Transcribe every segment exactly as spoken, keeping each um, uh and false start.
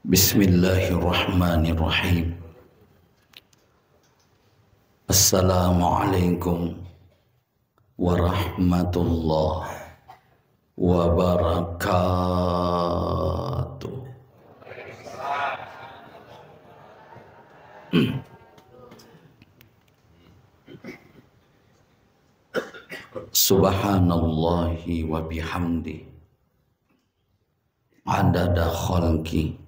Bismillahirrahmanirrahim. Assalamualaikum warahmatullahi wabarakatuh. Subhanallahi wa bihamdi, adada khalqi,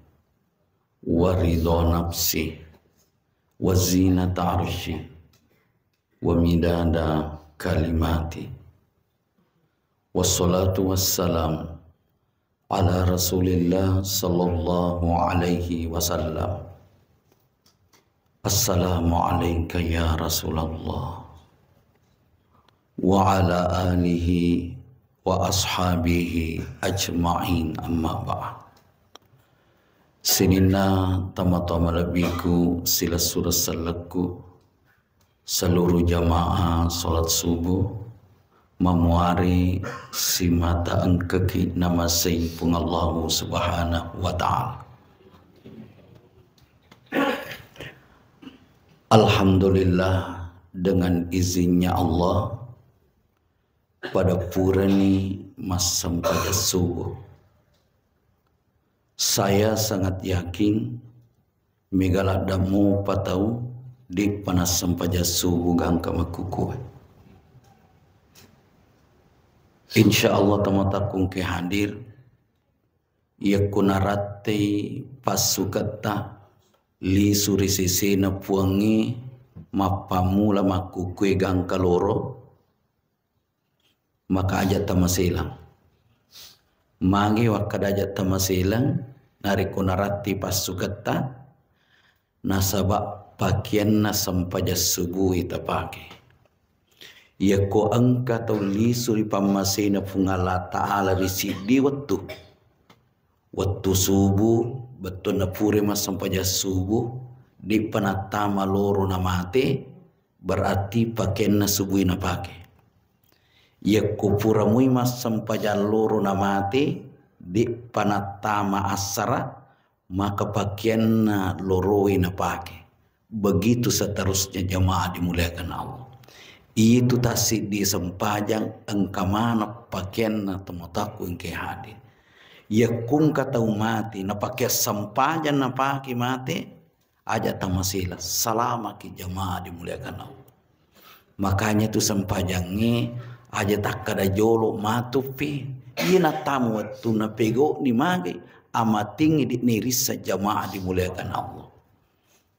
wa ridha nafsi, wa zinata arshi, wa midada kalimati. Wassalatu wassalam ala Rasulillah sallallahu alaihi wasallam. Assalamu alaika ya Rasulullah, wa ala alihi wa ashabihi ajma'in, amma ba'd. Sininna tomatoa malebbiku, silessureng sellekku, seluruh jamaah salat subuh, mamuare simata engkaki namasei Puang Allahu Subhanahu wa Ta'ala. Alhamdulillah, dengan izinnya Allah, pada purani massempajang subuh. Saya sangat yakin mega ladde' mopa tau de'pa nassempajang subuh gangka makkukue. Insya Allah, tomatoakku engkae hadir, yakko narattei passuketta lisu ri sesena Puangnge mappammula makkukue gangka loro, maka aja' tamaselang. Magi wakkada aja' tamaselang, narekko naratti passuketta, nasaba' pakeanna sempajang subuh tapake. Yakko engka tau lisu ri pammasena Puang Allah Ta'ala ri siddi wettu, wettu subuh, bettuanna pura massempajang subuh, de'pa nattama loro namate, berarti pakeanna subuh napake. Yakko pura moi massempajang loro namate, de'pa nattama assara, maka pakeanna loroe napake. Begitu seterusnya, jamaah dimuliakan Allah. Itu tassiddi sempajang engka maneng pakeanna tomatoakku engkae hadir. Yakko engka tau mate, napakeang sempajang napake mate, aja' tamaselang, salamaki jamaah dimuliakan Allah. Makanya tu sempajangnge aja' takkada jolo' matupi. Iya nattama wettunna pego'ni magi amatengngi de'na irisseng, jamaah dimuliakan Allah.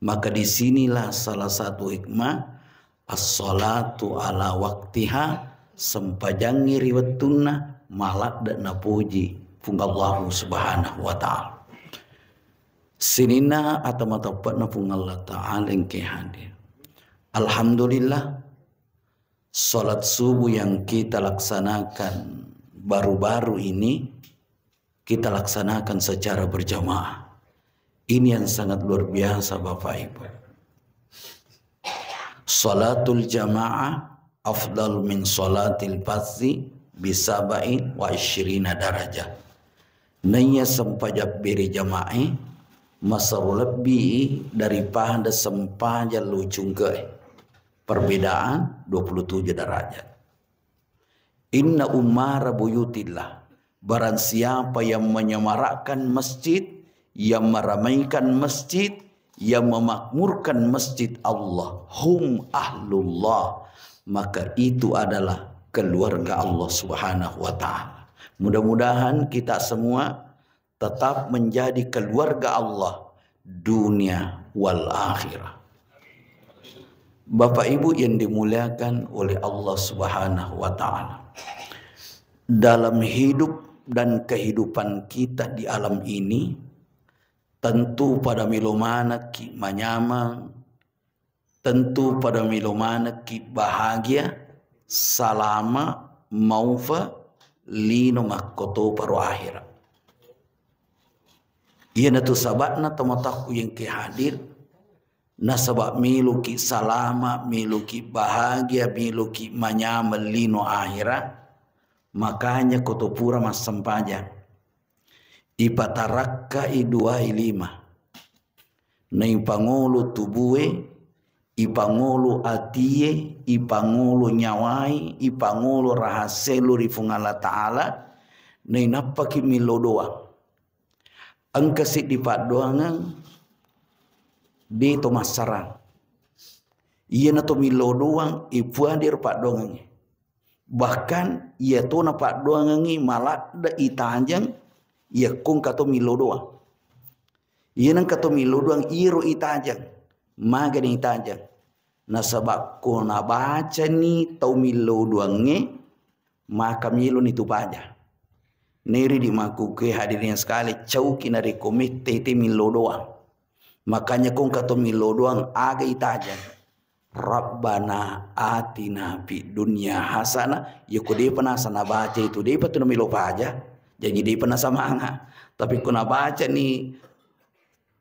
Maka di sinilah salah satu hikmah as-salatu ala waktiha, sempajangngi ri wettunna, maladde' napoji Puang Allahu Subhanahu wa Ta'ala. Sininna ata mateppe'na Puang Allah Ta'ala engkae hadir. Alhamdulillah, salat subuh yang kita laksanakan baru-baru ini, kita laksanakan secara berjamaah. Ini yang sangat luar biasa, Bapak Ibu. Salatul jamaah afdal min salatil fardhi bisab'in wa isyrina darajah. Naiya sempajang bere jamaah masero lebbi daripada sempajang lo cungke'e. Perbedaan dua puluh tujuh derajat. Inna ummara buyutillah, barang siapa yang menyemarakkan masjid, yang meramaikan masjid, yang memakmurkan masjid Allah, hum ahlullah, maka itu adalah keluarga Allah Subhanahu wa Ta'ala. Mudah-mudahan kita semua tetap menjadi keluarga Allah dunia wal akhirah. Bapak Ibu yang dimuliakan oleh Allah Subhanahu wa Ta'ala, dalam hidup dan kehidupan kita di alam ini, tentu pada melo manekki manyameng, tentu pada melo manekki bahagia, salama, maufa, lino makkotoparo akhira. Iyanatu saba'na tomatoakku engkae hadir, nasaba' meloki salama, meloki bahagia, meloki manyameng lino akhira, makanya ko to pura massempajang. Ipatarakkai duai lima. Naipangolo tubue, ipangolo atie, ipangolo nyawai, ipangolo rahasia lo ri Puang Allah Ta'ala, nainappaki millau doang. Engka siddi paddoangeng de to massarang. Iyana to millau doang, ipuadiro paddoangengnge. Bahkan iya tona paddoangengngi maladde itajeng, iya kongka to millau doang. Iya nengka to millau doang, iro itajeng, magani itajeng. Nasaba ko nabacani tau millau doangnge, maka miloni tu paja. Neri di makkukue, hadirin sekali, cauki narekko mette te millau doang. Makanya kongka to millau doang, aga itajeng. Rabbana atina fid dunya hasanah. Yako depa nasaba nabaca itu, depa tu namelo paja. Jadi depa nasamanga. Tapi ko nabaca ni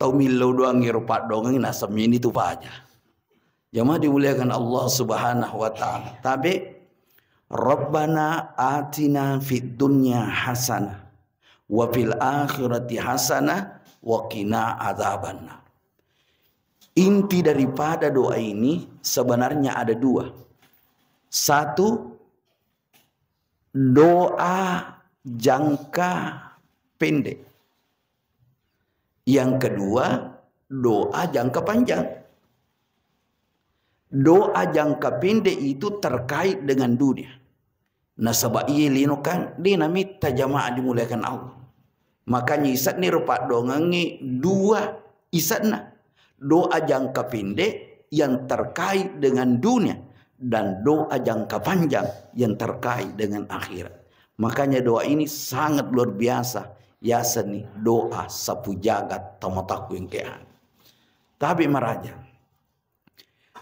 tau millau doang ero paddoangeng, nasamini tu paja. Jamaah dimuliakan Allah Subhanahu wa Ta'ala. Tabe, Rabbana atina fid dunya hasanah wa fil akhirati hasanah wa qina adzabannar. Inti daripada doa ini sebenarnya ada dua. Satu, doa jangka pendek. Yang kedua, doa jangka panjang. Doa jangka pendek itu terkait dengan dunia. Nasaba iye lino kan de namitta, jamaah dimuliakan Allah. Makanya isenni ro paddoangengnge dua isenna. Doa jangka pendek yang terkait dengan dunia dan doa jangka panjang yang terkait dengan akhirat. Makanya doa ini sangat luar biasa. Yasenni doa sapu jagat tomatoakku engkean. Tabe maraja.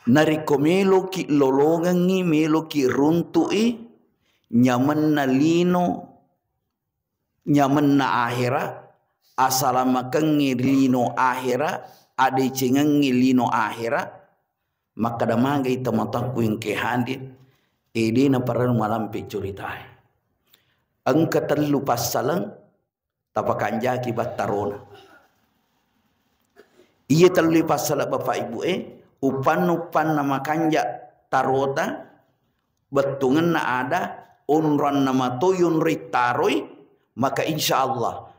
Narekko meloki lolongengngi, meloki runtu'i nyamenna lino, nyamenna ahera, asalamakengngi lino ahera, adecengengngi lino ahera, makkada magai tomatoakku engke hadir, e, de naparellu malampe curitae. Engka tellu passaleng tapakanjaki battarona. Iya tellu passaleng, Bapak Ibu e, upanna-upanna makanja tarota, bettuangenna ada, onroanna mato yonroi taroi, maka insya Allah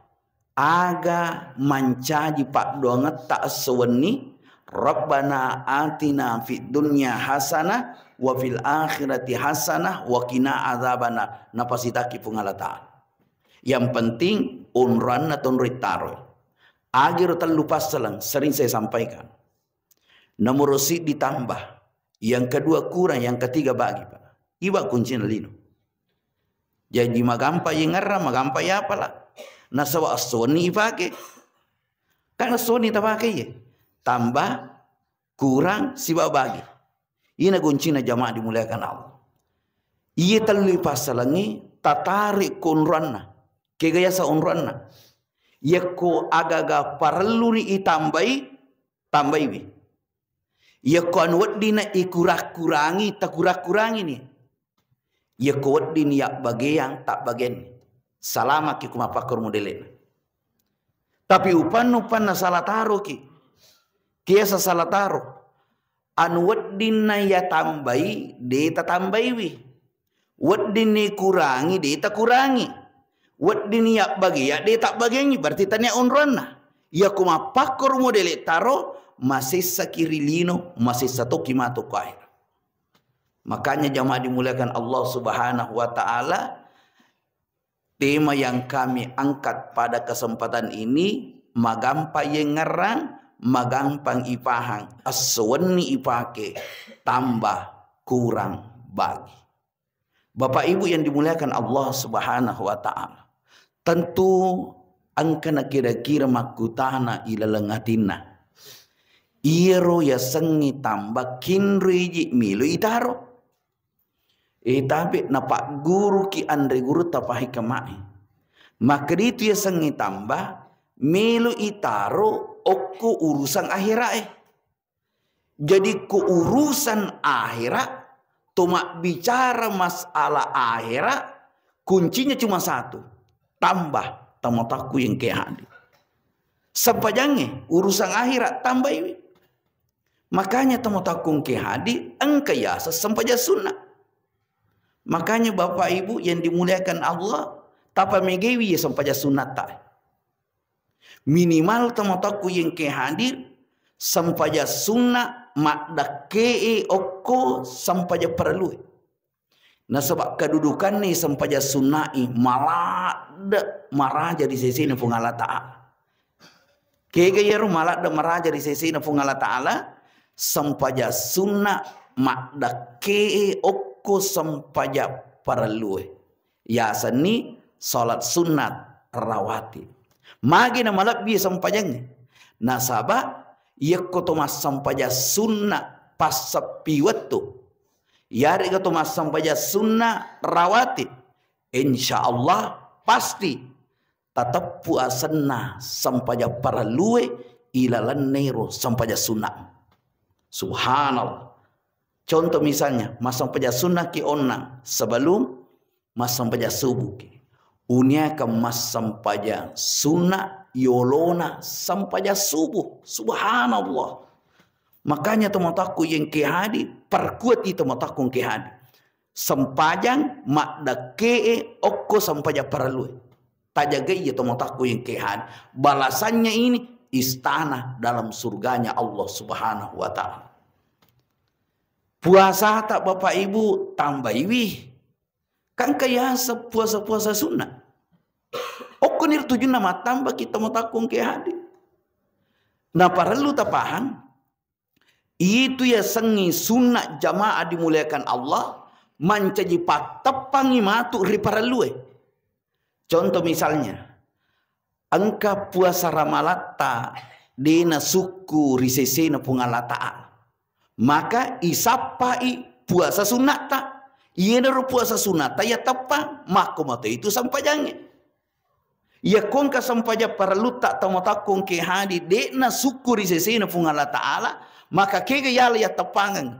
aga mancaji paddoangetta esso wenni, Rabbana atina fid dunya hasanah wa fil akhirati hasanah wa qina adzabannar, napasitaki Puang Allah Ta'ala. Yang penting onroanna tonroi taroi. Agiro tellu passaleng sering saya sampaikan. Nomor siddi tambah, yang kedua kurang, yang ketiga bagi, Pak. Iwa kuncina lino. Jadi magampa yengerra, magampa yapala. Nasaba essoni ipake. Kan essoni tapake ye. Tambah, kurang, siba bagi. Ina kuncina, jamaah dimuliakan Allah. Iye tellu passalengngi tatarik ko onroanna. Kega yasa onroanna? Yakko agaga parelluni itambai, tambaiwi. Yakko anu weddinna ikurang-kurangi, takurang-kurangini. Yakko weddinni yabbageang, tabbagenni. Salamaki ku mappakkoro modele'na. Tapi upanna-upanna sala taroki. Kiasa sala taro. Anu weddinna yatambai, de tatambaiwi. Weddinni kurangi, de takurangi. Weddinni yabbagea, de tabbageangngi, berarti tania onroanna. Yakko mappakkoro modele taro, masessaki ri lino, masessa toki matu ko ahera. Makanya jamaah dimuliakan Allah Subhanahu wa Ta'ala, tema yang kami angkat pada kesempatan ini magampang yengngerrang, magampang ipahang, esso wenni ipake, tambah, kurang, bagi. Bapak Ibu yang dimuliakan Allah Subhanahu wa Ta'ala, tentu engkana kira-kira makkutana ilaleng atinna. Iyaro yasengnge tambah kinroiji melo itaro. E, tapi napagguruki anre guru tapahi kemai. Maka ditu yasengnge tambah melo itaro okko urusan akhirae. Jadi ko urusan akhira, to mabbicara masalah akhira, kuncinya cuma satu, tambah. Tamotakku yang ke hadir. Sempajangnge urusan akhirat tambaiwi. Makanya tamotakku ke hadir engka yasa sempajang sunnah. Makanya Bapak Ibu yang dimuliakan Allah, tapa megaiwi ya sempajang sunnah ta. Minimal tamotakku yang ke hadir sempajang sunnah maddakkee okko sempajang parellue. Nasaba kedudukanna sempajang sunna'i maladde maraja ri sesena Puang Allah Ta'ala. Kega iyaro maladde maraja ri sesena Puang Allah Ta'ala, sempajang sunna maddakkee okko sempajang parellue. Yasenni salat sunnat rawatib. Magi na malebbi sempajangnge. Nasaba iyakko to massempajang sunna passeppi wettu, yarega to massempajang sunna rawatib, insya Allah pasti tateppu asenna sempajang parellue ilalennairo sempajang sunna. Subhanallah. Contoh misalnya, massempajang sunnaki onnang sebelum massempajang subuhki. Uniaka massempajang sunna yolona sempajang subuh. Subhanallah. Makanya tomotakku yang ke hadir, perkuati tomotakku ke hadir. Sempajang maddakkee okko sempajang parellue. Tajagai ya tomotakku yang ke hadir. Balasannya ini istana dalam surganya Allah Subhanahu wa Ta'ala. Puasata Bapak Ibu tambaiwi. Kan kayasa puasa-puasa sunnah. Okkoniro tujunna mattambaki tomotakku ke hadir. Nah, parellu tapahang, itu yasengngi sunnah jamaah dimuliakan Allah, mancaji patteppangi matu ri parellue. Contoh misalnya, engka puasa ramalatta de nasukku ri sesena Puang Allah Ta'ala. Maka isappai puasa sunnatta. Iyanaro puasa sunnatta ya teppang, makko mato itu sempajangnge. Yakko engka sempajang parellutta tomotakku ke hadir, de'na sukku ri sesena Puang Allah Ta'ala, maka kega yala ya teppangeng.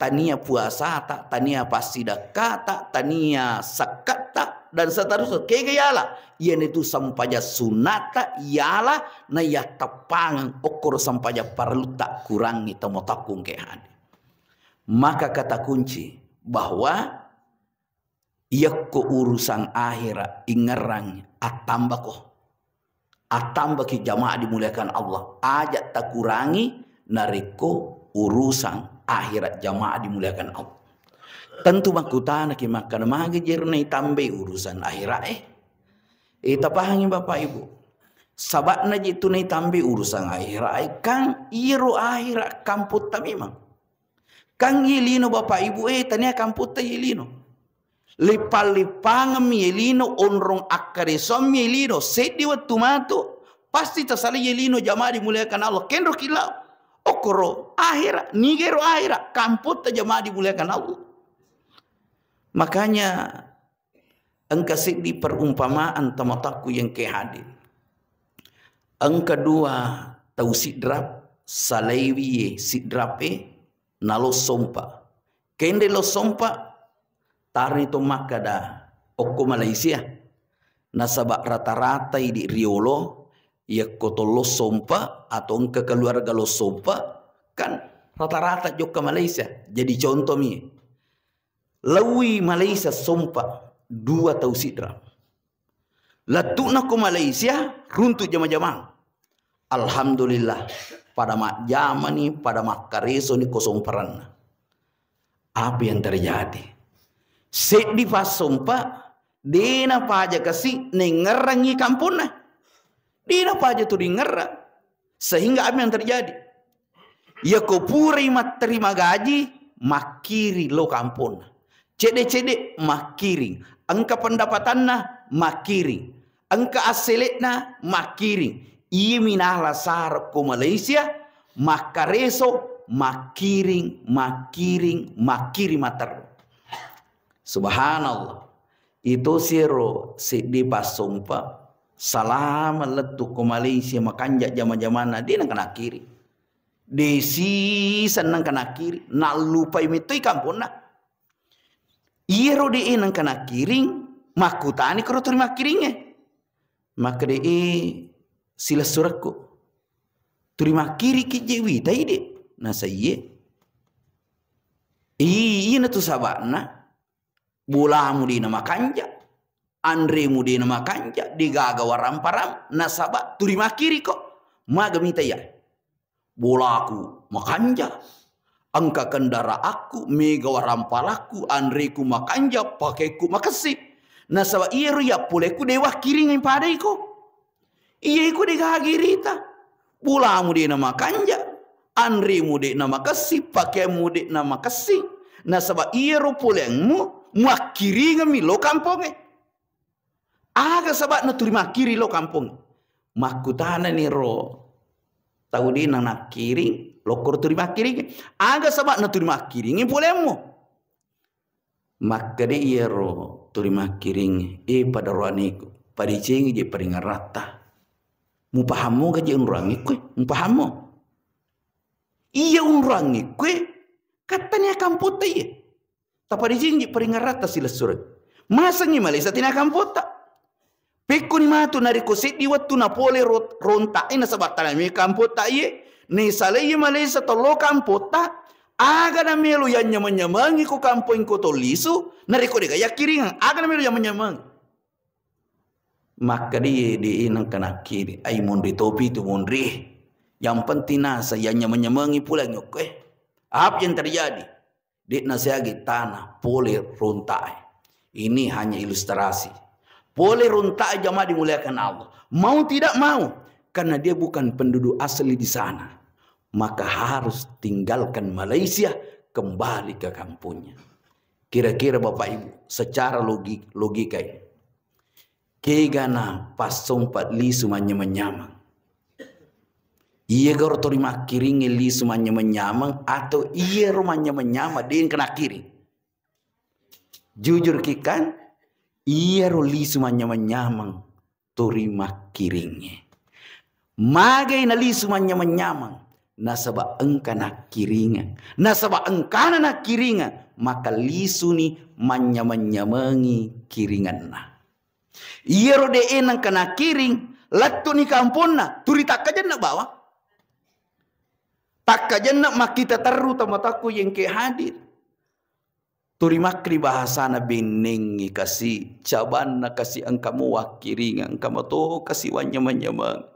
Tania puasata, tania passidakkata, tania sakketta, dan seterusnya. Kega yala? Iyanatu sempajang sunnata yala na ya teppangeng okkoro sempajang parellutta kurangi tomotakku ke hadir. Maka kata kunci bahwa yakko urusan akhirat ingerrang attambako. Attambaki jamaah dimuliakan Allah. Aja takurangi narekko urusan akhirat jamaah dimuliakan Allah. Tentu makkutanaki makkana magi jero naitambai urusan akhirat e. Eh, tapahangi Bapak Ibu. Sabakna je tu naitambai urusan akhirat e, kan iyaro akhirat kamputta memang. Kan iye lino Bapak Ibu e, tania kamputta iye lino. Lippang-lippangemmi iye lino, onrong akkaresoammi iye lino, seddi wettu matu, pasti tasalai iye lino jamaah dimuliakan Allah. Kenro kila, okkoro akhirat, nigero akhirat, kamputta jamaah dimuliakan Allah. Makanya engka seddi perumpamaan tomotakku yang ke hadir. Engka dua tau sidrap, salaiwi sidrap e, nalo sompa. Kende lo sompa, tarni to makkada okko Malaysia. Nasaba rata-rata idi riolo, yakko to lo sompa atau engka keluarga lo sompa, kan rata-rata jokka Malaysia. Jadi contoh mi, laui Malaysia sompa dua tau sidrap. Lettu'na ko Malaysia, runtu jama-jamang. Alhamdulillah, pada majjamani, pada makkaresoni ko somparanna. Apa yang terjadi? Seddi passompa, dena paja kasi nengngerangi kamponna. Dena paja tu dingerang. Sehingga apa yang terjadi? Yako purai matterima gaji, makkiri lo kamponna. Cedde-cedde makkiring. Engka pendapatanna, makkiring. Engka assele'na, makkiring. Iyami nala sara ko Malaysia, makkareso, makkiring, makkiring, makkiring materru. Subhanallah. Itu siro seddi passompa salama lettu ko Malaysia makanja jama-jamana, de nengka nakkiri. De siseng nengka nakkiri, nallupai mettoi kamponna. Iyaro de nengka nakkiring, makkutani koro turi makkiringnge. Makkeda, "Eh, silessurekku, tuli makkiriki je witai de." Nasa, "Iye." "Ih, iyanatu saba'na, bolamu de namakanja, anremu de namakanja, degaga waramparam, nasaba tuli makkiriko." "Maga mita iya?" "Bolaku makanja, engka kendaraanku, mega waramparakku, anreku makanja, pakekku makessi. Nasaba iyaro iya polekku de wakkiringi padaiko. Iya iko de gaga irita. Bolamu de namakanja, anremu de namakessi, pakeammu de namakessi. Nasaba iyaro poleammu muakkiringemmi lo kampongnge." "Aga saba'na tuli makkiri lo kampong?" Makkutanani ro tau de nanakkiring, lokkoro tuli makkiring. "Aga saba'na tuli makkiringi poleammu?" Makkeda iyaro tuli makkiring, "Eh, padaroaneku, padecengi je paringaratta. Mupahammo gaje unrangi koe, mupahammo?" "Iya unrangi koe, kattania kampotta iye." Tapadecengi paringaratta silessureng. Masengngi malesa tania kampotta. Pekkoni matu narekko seddi wettu napole ro-, rontae nasaba tanami kampotta iye, naisalai malesa tollo kampotta, aga namelo yanyameng-nyamengi ko kampong ko tollisu, narekko dega yakkiringang, aga namelo yameng-nyameng. Makkeda iye de nengka nakkiri, ai monri topi tu monri. Yang penting nasa yanyameng-nyamengi pulang yokkoe. Apa yang terjadi? De'na siagi tanah pole rontae. Ini hanya ilustrasi. Pole rontae jamaah dimuliakan Allah. Mau tidak mau, karena dia bukan penduduk asli di sana, maka harus tinggalkan Malaysia, kembali ke kampungnya. Kira-kira Bapak Ibu, secara logi-, logika ini, kegana passompa lisu manyameng-nyameng? Iyagaro tori makkiringnge lisu manyameng-nyameng atau iyaro manyameng-nyameng de engka nakkiring? Jujur ki kan, iyaro lisu manyameng-nyameng tori makkiringnge. Magai nalisu manyameng-nyameng? Nasaba engka nakkiringeng. Nasaba engkana nakkiringeng, maka lisuni manyameng-nyamengi kiringenna. Iyaro de'e nengka nakkiring, lettuni kamponna, turi takkajenna bawang. Takkajenna makkita terru tamatakku yengke hadir. Turi makkri bahasana bennengngi kasi, cabanna kasi engka mo wakkiringeng, engka mato kasi wanyameng-nyameng.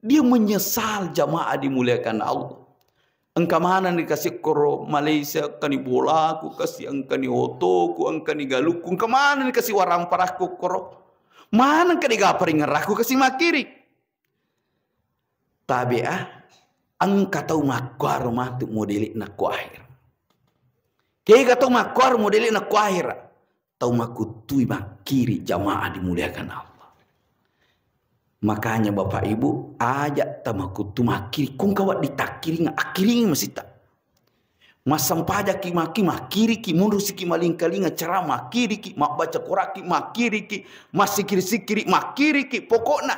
Dia menyesal jamaah dimuliakan Allah. Engka maneng ni kasi koro Malaysia, engkani bolaku kasi, engkani otoku, engkani galukku, engka maneng ni kasi waramparakku koro. Maneng ka dega paringerakku kasi makkiri. Tabe ah, engka tau makkuaro matu modele'na ko akhir. Kega tau makkuaro modele'na ko akhir. Tau makuttui makkiri jamaah dimuliakan Allah. Makanya Bapak Ibu, aja tamakuttu makkiri, kungka wedding takkiringa, akkiringi masita. Massempajaki makki, makkiriki, munrusiki malingkalinga cara makkiriki, mabbaca Quraki makkiriki, massikiri-sikiri makkiriki, pokokna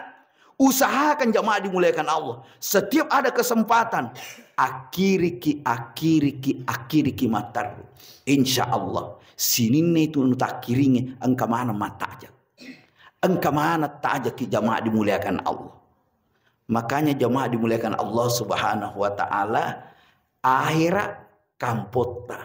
usahakan jamaah dimuliakan Allah. Setiap ada kesempatan, akkiriki, akkiriki, akkiriki matteru. Insya Allah, sininna itu nutakkiringi engka maneng mattajeng. Engka maneng tajaki jamaah dimuliakan Allah. Makanya jamaah dimuliakan Allah Subhanahu wa Ta'ala, ahera kampotta.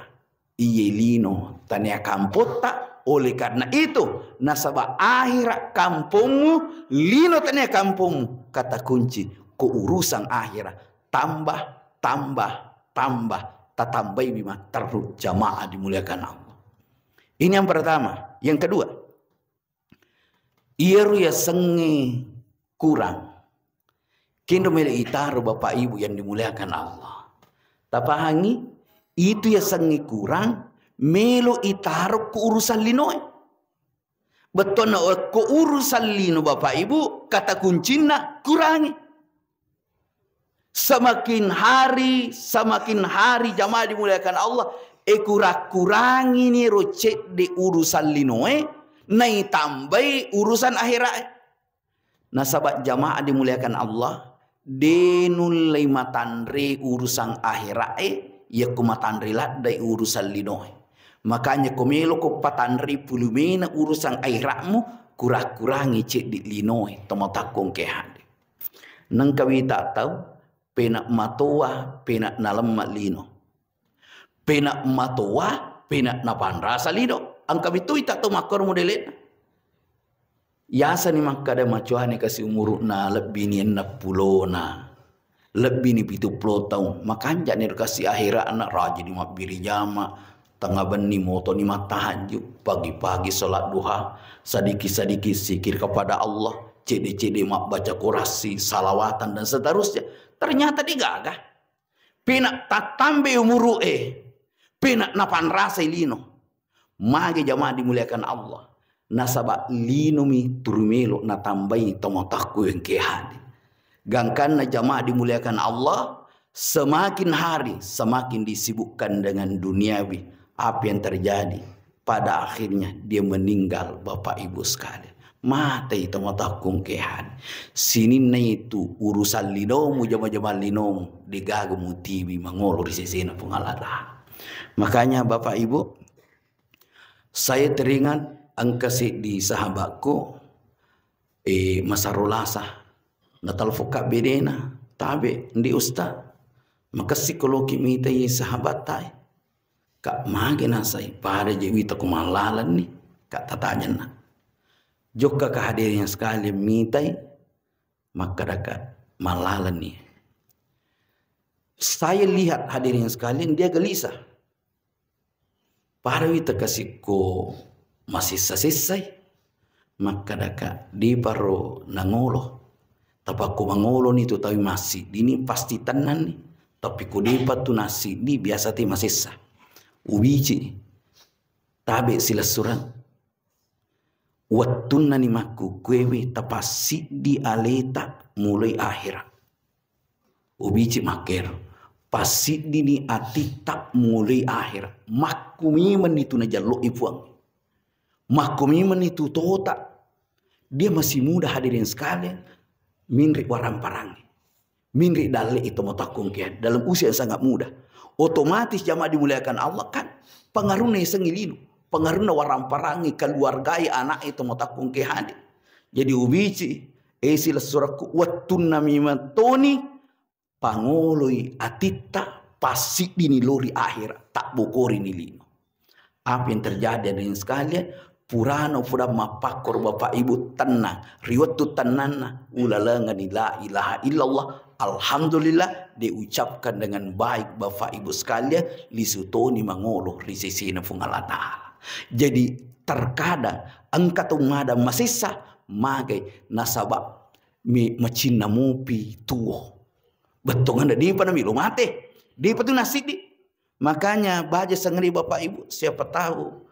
Iye lino tania kampotta. Oleh karena itu, nasaba ahera kampongmu, lino tania kampongmu, kata kunci ko urusan ahera, tambah, tambah, tambah, tatambaiwi matteru jamaah dimuliakan Allah. Ini yang pertama. Yang kedua, iyaro yasengnge kurang, kenro melo itaro Bapak Ibu yang dimuliakan Allah. Tapahangi, itu yasengnge kurang, melo itaro ko urusan linoe. Bettuanna ko urusan lino Bapak Ibu, kata kuncinna kurangi. Semakin hari, semakin hari jamaah dimuliakan Allah, e kurang-kurangi ni ro cedde urusan linoe, naitambai urusan akhirae. Nasaba jamaah dimuliakan Allah, de nullei matanre urusan akhirae, yakko matanre laddai urusan linoe. Makanya ko meloko patanre pulumena urusan akhiramu, Kurang-kurangi ceddi linoe tomatoakku engkae hadir. Nengka wita tau, pena matoa, pena nalemma lino. Pena matoa, pena napanrasa lino. Engka mitu wita tau makkoro modele'na. Yasani makkada macoani kasi umuru'na, lebbini enneng pulona, lebbini pitu pulo taung, makanja'ni ro kasi ahera'na, rajini mabbiri jama, tengnga benni motoni mattahajju, pagi-pagi sholat duha, sadiki-sadiki zikir kepada Allah, cedde-cedde mabbaca korasi, salawatan dan seterusnya. Ternyata degaga. Pena tattambai umuru'e, pena napanrasai lino. Magi jamaah dimuliakan Allah. Nasaba linomi turu melo natambai tomatoakku engkae hadir. Gangkanna jamaah dimuliakan Allah, semakin hari semakin disibukkan dengan duniawi. Apa yang terjadi? Pada akhirnya dia meninggal, Bapak Ibu sekalian. Matei tomatoakku engkae hadir. Sininna itu urusan linomu, jama-jama linomu, degaga mutiwi mangolo ri sesena Puang Allah Ta'ala. Makanya Bapak Ibu, saya teringat engka seddi sahabatku, eh, masarolasa. Natalfokka bedena, tabe, ndi Ustaz. Makessiko loki mitai sahabattae. Kak, magi nasai, pada je wita ko mallalenni, Kak, tatajenna. Jokka ka hadirin sekalian mitai, makkadaka mallalenni. Saya lihat hadirin sekalian, dia gelisah. Pada wita kasikko masessa-sessai, makkadaka, diparo nangolo. Tapakko mangoloni tu tawi massiddini pasti tennanni. Tapi ko depa tu nassiddini biasa te masessa. Ubici. Tabe silessureng. Wettunnani makkukkuewe tapassiddi aleta mulai akhera. Ubici makkero. Passiddini atitta mulai akhera. Makkumimenni tu najallo'i Puang. Makkumimenni tu tota. Dia masih muda hadirin sekalian. Minri waramparangi. Minri dalle itu matakkung ke dalam usia yang sangat muda. Otomatis jamaah dimuliakan Allah kan pengaruhnya sengi lino. Pengaruhnya waramparangi keluargai anak itu matakkung ke hadir. Jadi ubici, esi lessurakku, wettunna mimetoni pangoloi atitta, passiddini lori akhira, tak bokorini lino. Apa yang terjadi, hadirin sekalian? Purana upoda mappakkoro Bapak Ibu, tenang. Ri wettu tennanna, ulalengani la ilaha illallah, alhamdulillah, diucapkan dengan baik Bapak Ibu sekalian, lisu toni mangolo ri sesena Puang Allah Ta'ala. Jadi, terkadang engka tau mada masessa, magai nasaba mi-, macinna mopi tuo. Bettuanna depa namelo mate, depa tu nassiddi. Makanya baja sengeri Bapak Ibu, siapa tahu,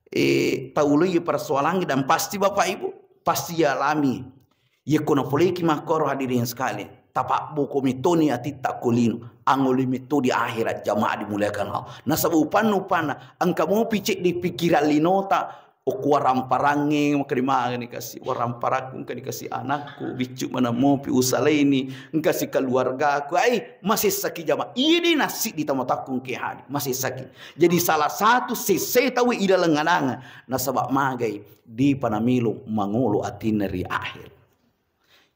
eh, taului persoalannya dan pasti Bapak Ibu pasti alami. Yekko napoleiki makkoro hadirin sekalian, tapabboko metoni atitta ko lino, angoli metodi akhirat jamaah dimuliakan Allah. Nasaba upanna upanna, engka mopi ceddi pikiran linota, okko waramparangnge, makkedimangani kasi, waramparangku engka dikasi anakku, biccu maneng mopi usalaini, engkasi keluargaku, ai, masessaki jama. Iya de nassiddi tamatakku engke hadi, masessaki. Jadi salah satu sessai tau ilaleng anangan, nasaba magai, depa namelo mangolo atinna ri akhir.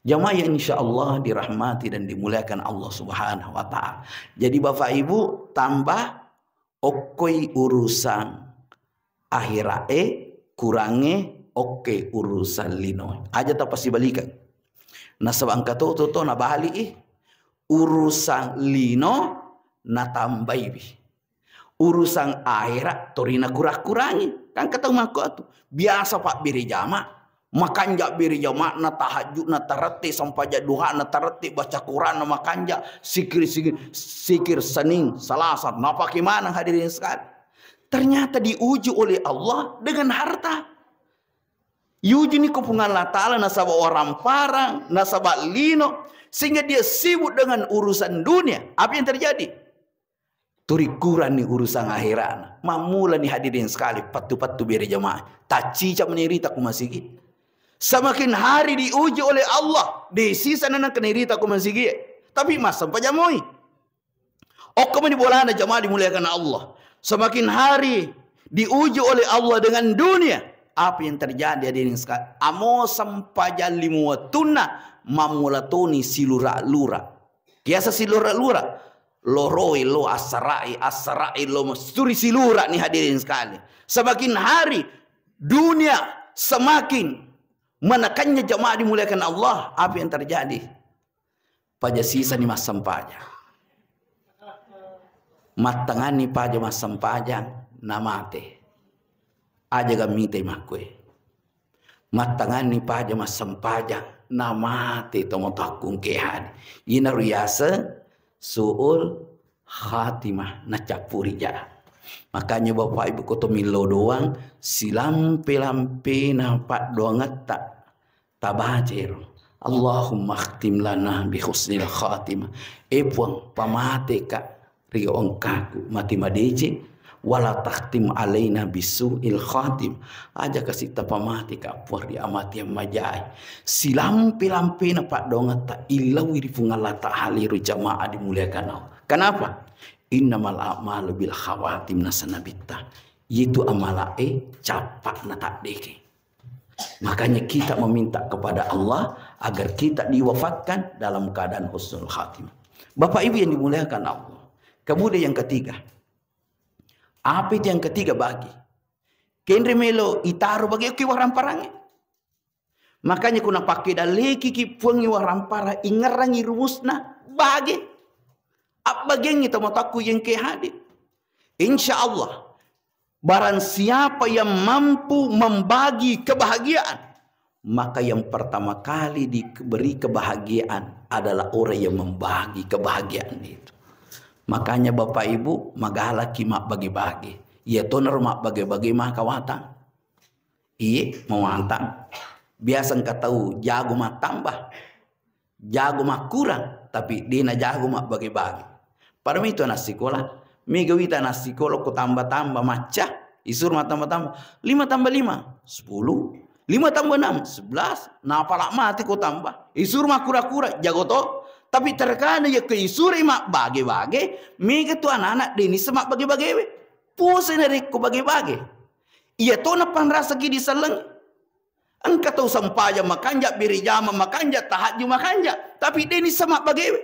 Jamaah yang insya Allah dirahmati dan dimuliakan Allah Subhanahu wa Ta'ala. Jadi Bapak Ibu, tambah okkoi urusan akhira'e, kurangnge okke urusan lino. Aja tapasibalikang. Nasaba engka to, to, to nabali i. Urusan lino natambaiwi. Urusan akhira tori nakurang-kurangi. Kan engka tau makko tu. Biasa pabbere jama. Makanja bere jama'na, tahajudna tarette, sampaja duhana tarette, baca Quranna makanja, sikir, sikir, sikir Senin, Selasa, napake maneng hadirin sekali. Ternyata diuji oleh Allah dengan harta. Diuji ni ko Puang Allah Ta'ala nasaba waramparang, nasaba lino, sehingga dia sibuk dengan urusan dunia. Apa yang terjadi? Turikkuranni urusan akhirana. Mammulani hadirin sekali, pattu-pattu bere jamaah. Taccica menirita ku masigi. Semakin hari diuji oleh Allah, desisa nanang kenirita ku masigi. Tapi massempajang moi. Okko mani bolana jamaah dimuliakan Allah. Semakin hari diuji oleh Allah dengan dunia. Apa yang terjadi, hadirin sekalian? Amo sempajang lima wettunna, mammula toni silura-lura. Biasa silura-lura. Loroi lo assarai, assarai lo mesturi silura nih, hadirin sekalian. Semakin hari dunia semakin menekannya, jamaah dimuliakan Allah. Apa yang terjadi? Paja sisani massempajang. Mattanganni paja massempajang, namate. Aja gammitai makkue. Mattanganni paja massempajang, namate tomatoakku engke hadi. Ina riyaseng su'ul khatimah, nacappuri ja. Makanya Bapak Ibu, ko to millau doang, silampe-lampena paddoangetta tabaca ero. Allahumma khtim lana bi husnil khatimah. E Puang, pamateka ri engkaku mate madeceng, wala takhtim alaina bisu'il khatim. Aja kasi tapamateka Puang ri amatian majae. Silampe-lampena paddoangetta illaui ri Puang Allah Ta'ala ero, jamaah dimuliakan Allah. Kenapa? Innamal a'malu bil khawatim, nasana Nabitta. Itu amalae cappa na taddeke. Makanya kita meminta kepada Allah agar kita diwafatkan dalam keadaan husnul khatimah. Bapak Ibu yang dimuliakan Allah. Kemudian yang ketiga. Apa itu yang ketiga bagi? Kenre melo itaro bagi, oke, waramparangnge. Makanya kuna pakke daleki ki Puangnge waramparang, ingerrangi rumusna bage. Abbagengngi tomatoakku yengke hadir. Insya Allah, barang siapa yang mampu membagi kebahagiaan, maka yang pertama kali diberi kebahagiaan adalah orang yang membagi kebahagiaan itu. Makanya Bapak Ibu, magalaki mabbage-bage. Iya tonaro mabbage-bage maka watang. Iye, mawatang. Biasa engka tau jago mattambah, jago makkurang, tapi dena jago mabbage-bage. Pada mitu anak sikola, mega wita anak sikola ko tambah-tambah macca, isuro mattambah-tambah. Lima tambah lima, sepuluh. Lima tambah enam, sebelas. Napala mati ko tambah. Isuro makkura-kura, jago to. Tapi terkadang yakko isuro mabbage-bage, mega tu anak-anak dena isseng mabbage-bagewe. Puasa narekko bage-bage. Iya tona panrasaki di selleng. Engka tau sempajang makanja, birijama makanja, tahajju makanja, tapi dena isseng mabbagewe.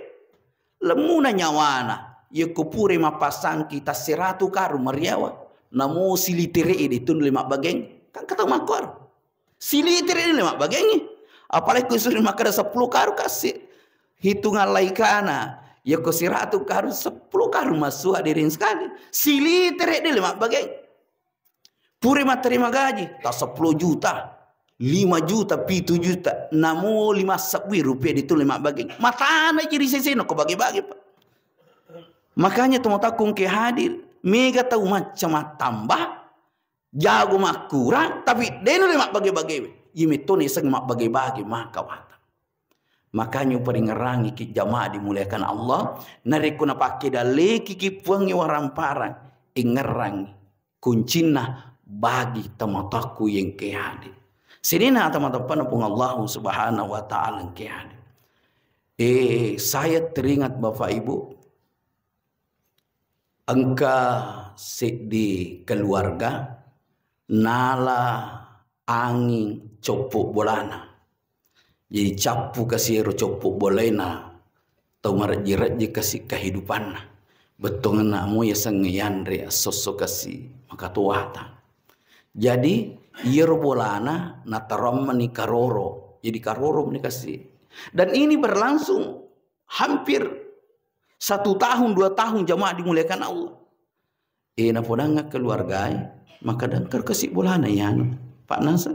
Lemmuna nyawana, yakko pura mappasangki tasseratu karung mariawa, namo silitere'e de tuli mabbageng. Kan engka tau makkoro. Silitere'e de mabbageng. Apalagi ko isuro makkeda seppulo karung kasi. Hitungan laikana, yakko siratu karung, seppulo karung massu, hadirin sekali. Silitere'e de mabbageng. Pura matterima gaji, ta seppulo juta, lima juta, pitu juta, namo lima sebbu rupiah de tuli mabbageng. Matana ji ri sesena ko bage-bage, Pak. Makanya tomatoakku engke hadir, mega tau macca mattambah, jago makkurang, tapi de nulle mabbage-bagewe. Iya metto naiseng mabbage-bage maka wata. Makanya uparingerrangi ki jamaah dimuliakan Allah, narekko napakke daleki ki Puangnge waramparang, ingerrangi kuncinna bagi tomatoakku yengke hadir. Sininna tomatoappana Puang Allah Subhanahu wa Ta'ala engke hadir. Eh, saya teringat Bapak Ibu, engka seddi keluarga nala anging coppo bolana. Jadi cappu kasi ero coppo bolaena tau marejji-rejji kasi kehidupanna. Bettuanna amo yasengnge yanre esso-esso kasi makatuwata. Jadi iyaro bolana natarommani karoro. Jadi karoro meni kasi. Dan ini berlangsung hampir satu tahun, dua tahun, jamaah dimuliakan Allah. Eh, napodangnga keluargae, makkeda engka kasi bolana iyanu. Pak nasa,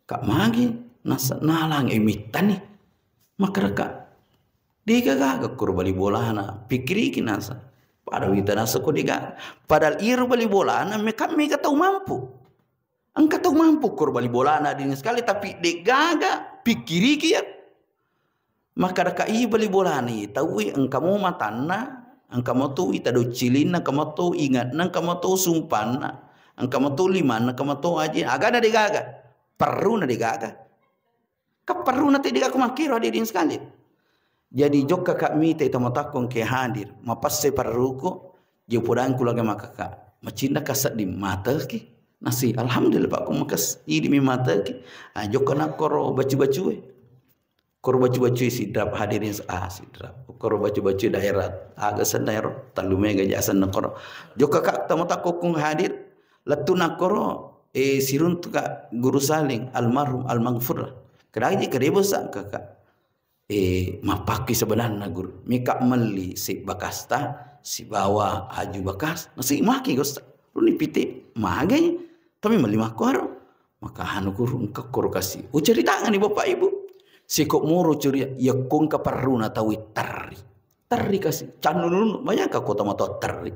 Kak magi, nasa nalang, eh, mittani. Makkeda, Kak, degaga kuro bali bolana, pikkiriki nasa. Pada wita nasa ko dega. Padahal iyaro bali bolana, meka, mega tau mampu. Engka tau mampu koro bali bolana dini sekali, tapi degaga pikkiriki ya. Makkadaka i bali bolana i tauwe engka mo matanna, engka mo tu ita doccilinna, engka mo tu ingatna, engka mo tu sumpanna, engka mo tu limanna, engka mo tu aje, agana degaga, perruna degaga. Kan perruna tedde gakku makkero, hadirin sekalian. Jadi jokka kak mita ita matakko engke hadir, mapesse perruku, je podangku lagi makaka, macinna kasedding mateki. Nasi, alhamdulillah, Pak, ku makes, idi mi mateki. Ah, jokka nakkoro bacu-bacue. Koro bacu-bacui Sidrap, hadirin s-, ah, Sidrap. Koro bacu-bacui daerah, aga senna ero, tellu mega ja senna koro. Jokka ka tama takkokung hadir, lettu nakkoro, eh, siruntu ka Guru Saling, almarhum, almaghfurlah. Kedaji kedepo sa ka, ka. Eh, mappakki sebenarna, Guru. Mika melli si bekasta, sibawa aju bekas, nasi maki, Ustaz. Runi pite, magai, tapi melli makkoro. Maka anu, Guru, engka koro kasi. Ucaritangani Bapak Ibu. Siko moro curia, yakko engka perruna tau terri. Terri kasi, cannu nunu, bayangka kota matoa terri.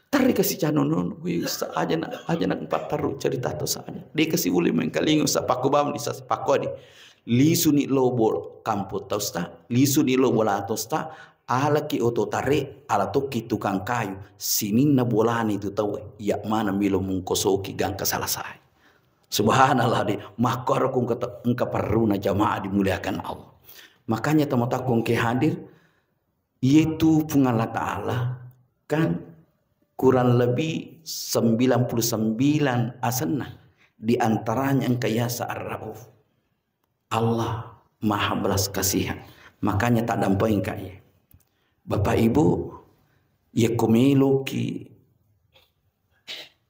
Terri kasi cannu nunu, wih, Ustaz, aja na, aja na patterru cerita to saja. De kasi uli mengkalingi, Ustaz, pakko bam di sas, pakko di. Lisuni lobo kampung tau, Ustaz. Lisuni lobo lato, Ustaz. Alaki oto tare, ala tokki tukang kayu. Sininna bolani tu tau, iya mana milo mungkosoki gangka selesai. Subhanallah, di makkoro ku engka, engka perruna, jamaah dimuliakan Allah. Makanya tama takkong ke hadir, yaitu Puang Allah Ta'ala kan kurang lebih sembilan puluh sembilan asenna, di antaranya engka yasa Ar-Rauf. Allah Maha Belas Kasihan. Makanya tak dampengka iye. Bapak Ibu, yekko meloki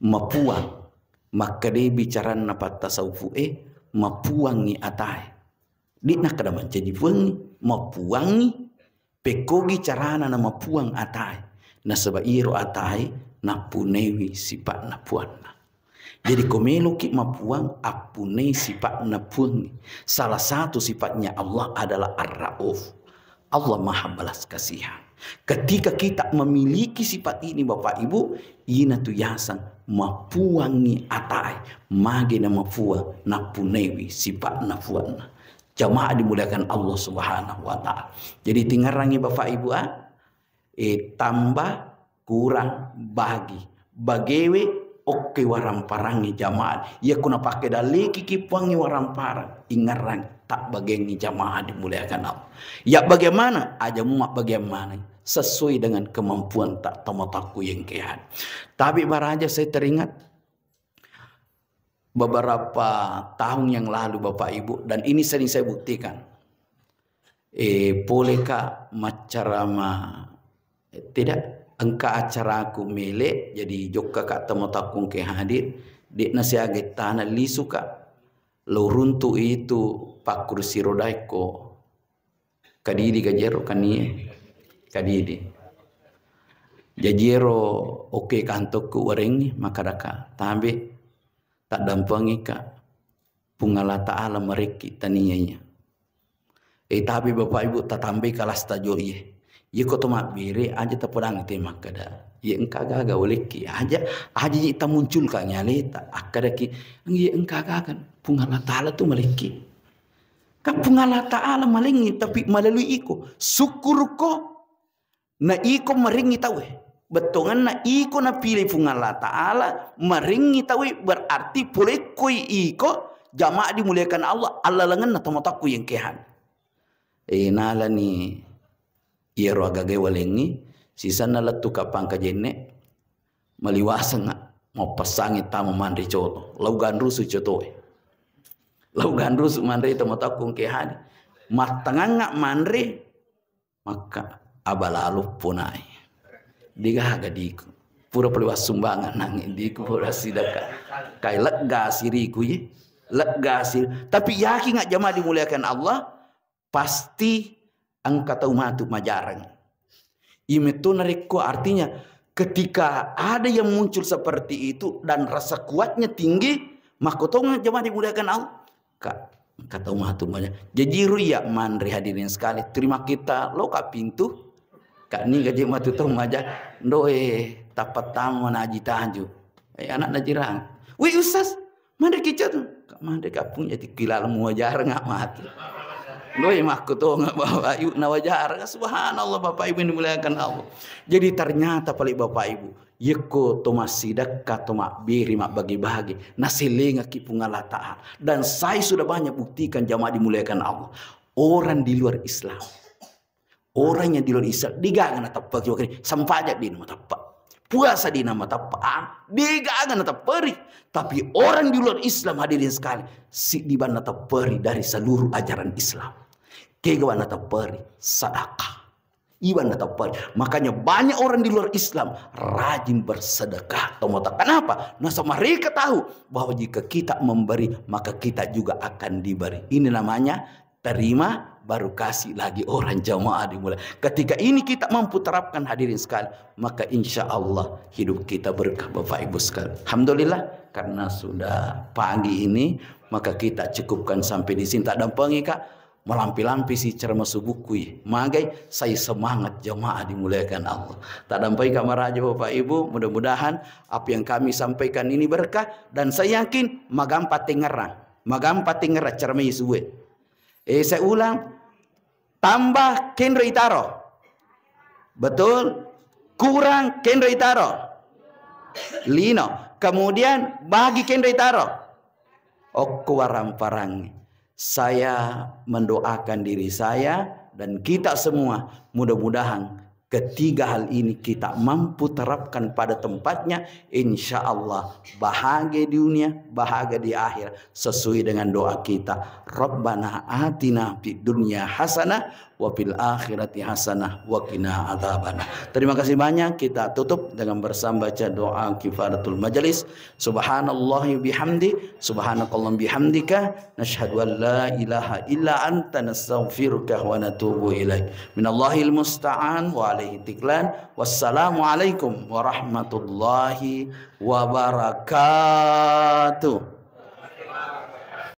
mapuang, makkedai bicaranna pattasawufu'e, mapuangngi atae. De'na kada mancaji puangngi, mapuangngi, pekkogi carana na mapuang atae. Nasaba iro atae nappunewi sipa'na puanna. Jadi ko meloki mapuang, appunei sipa'na puangngi. Salah satu sifatnya Allah adalah Ar-Rauf. Allah Maha Belas Kasihan. Ketika kita memiliki sifat ini, Bapak Ibu, ina tu yaseng mapuangngi atae, mage na mapuang, nappunewi sipa'na puanna. Jamaah dimuliakan Allah Subhanahu wa Ta'ala. Jadi, tingerangi Bapak Ibu, ah, eh, tambah kurang bagi. Bagewe okke waramparangngi jamaah. Iya kuna pakke daliki ki puangngi waramparang, ingerang tak bagengngi jamaah dimuliakan Allah. Ya bagaimana? Aja mu mabbagian mana sesuai dengan kemampuan tak tomotakku yang kehan. Tapi baraja saya teringat beberapa tahun yang lalu, Bapak Ibu, dan ini sering saya buktikan. Eh, poleka maccarama, eh, tidak, engka acaraku mele, jadi jokka ka temo takkung ke hadir, de'na siaga tana lisu ka. Lo runtu itu pakkursi roda ko kadidi ka jero kanie, kadidi. Jaji ero oke kantokku warengngi, makadaka, tambe, taddampengi ka. Puang Allah Ta'ala marekki tania iya. Eh, tapi Bapak Ibu, tatambai kalasta jo iye. Iya ko to mabbere, aja tapodang te makkada, "Iya engka gaga walekki." Aja, aja ji tamunculkan aleta. Akkadaki, "Iya engka gaga, Puang Allah Ta'ala tu malekki." Kan Puang Allah Ta'ala malengngi, tapi melalui iko. Syukurko na iko marengngi tauwe. Bettuanna iko napilih Puang Allah Ta'ala, marengngi tauwe, berarti polekkoi iko, jamaah dimuliakan Allah, allalengenna tomotakku yang kehan. Eh, nalani iyaro agaga walengngi, sisenna lettu ka Pangkajenne, maliwasengnga, mappassangi tama manre coto. Lau ganrusu cotoe. Lau ganrusu manre tomotakku yang kehan. Mattangangnga manre, Makka, abalalo ponai. Degaga diku. Pura pole wassumbangan nangi diku pura sidaka. Kai lega siriku ye. Lega sir-, tapi yakin nggak jamaah dimuliakan Allah, pasti engka tau matu majareng. Imeto narekko artinya ketika ada yang muncul seperti itu dan rasa kuatnya tinggi, makkotonga jamaah dimuliakan Allah. Kak, engka tau matu maja. Jaji ru iya manre hadirin sekali. Terima kita lo ka pintu. Kak ni gaji matu tau maja. Ndoe tapattama naji taju. Eh, anak najirang. Wih, Ustaz, manre kica tu. Kak manre kapung jadi kilal muajar nggak mati. Ndoe makku to nggak bawa yuk nawajar. Subhanallah, Bapak Ibu yang dimuliakan Allah. Jadi ternyata paling Bapak Ibu, yekko to massidekka, to mabbere, mabbagi-bagi, naselengaki Puang Allah Ta'ala. Dan saya sudah banyak buktikan jamaah dimuliakan Allah. Orang di luar Islam. Orang yang di luar Islam, digaga natappa ki wakani, sampaja di matappa. Puasa di nama teppa, ah, dega aga na tepperi. Tapi orang di luar Islam, hadirin sekali, siddi banna tepperi dari seluruh ajaran Islam. Kega banna tepperi? Sedekah. Iwan na tepperi. Makanya banyak orang di luar Islam rajin bersedekah. Tomota. Kenapa? Nasaba mereka tahu bahwa jika kita memberi, maka kita juga akan diberi. Ini namanya terima baru kasih lagi orang, jamaah dimulai. Ketika ini kita mampu terapkan, hadirin sekalian, maka insya Allah hidup kita berkah, Bapak Ibu sekalian. Alhamdulillah, karena sudah pagi ini, maka kita cukupkan sampai di sini. Tak dampengi, Kak. Malampi-lampi si ceramah subuhku i. Magai, saya semangat, jamaah dimuliakan Allah. Tak dampai kamaraja, Bapak Ibu, mudah-mudahan apa yang kami sampaikan ini berkah, dan saya yakin magampa tengerang. Magampa tengerang ceramah Yesus. Eh, saya ulang, tambah kenro itaro. Betul? Kurang kenro itaro. Lino. Kemudian bagi kenro itaro. Okko warang-parangnge. Saya mendoakan diri saya dan kita semua, mudah-mudahan ketiga hal ini kita mampu terapkan pada tempatnya, insya Allah bahagia di dunia, bahagia di akhirat, sesuai dengan doa kita, Rabbana atina fid dunya hasanah wa fil akhirati hasanah wa qina adzabannar. Terima kasih banyak. Kita tutup dengan bersama baca doa kifaratul majelis. Subhanallahi bihamdi, subhanakallahumma bihamdika, nashhadu an la ilaha illa anta, nastaghfiruka wa natubu ilaik. Minallahil musta'an wa alaihi tiklan. Wassalamualaikum warahmatullahi wabarakatuh.